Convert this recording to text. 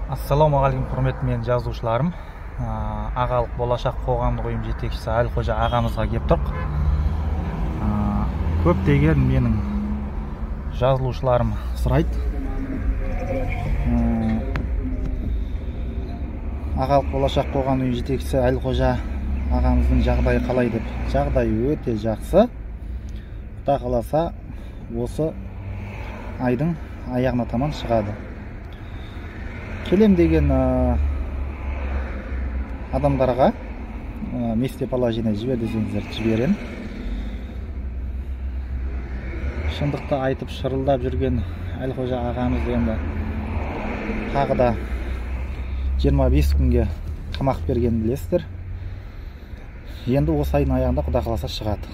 Ассалаумағалейкум, құрметті менің жазушыларым. Ағалық болашақ қоғамдық ұйым жетекшісі Әлқожа ағамызға келіп тұрқ. Көптеген менің жазылушыларым сұрайды. Ағалық болашақ қоғамдық ұйым жетекшісі Әлқожа ағамыздың жағдайы қалай деп. Жағдайы өте жақсы. Құда қаласа осы айдың аяғына таман шығады. Келем деген адамдарға местоположение жібер десеңіздер жіберем. Шындықты айтып шырылдап жүрген Әлқожа ағамыз енді тағы да 25 күнге қамақ бергенін білесіздер. Енді осы айдың аяғында құда қаласа шығады.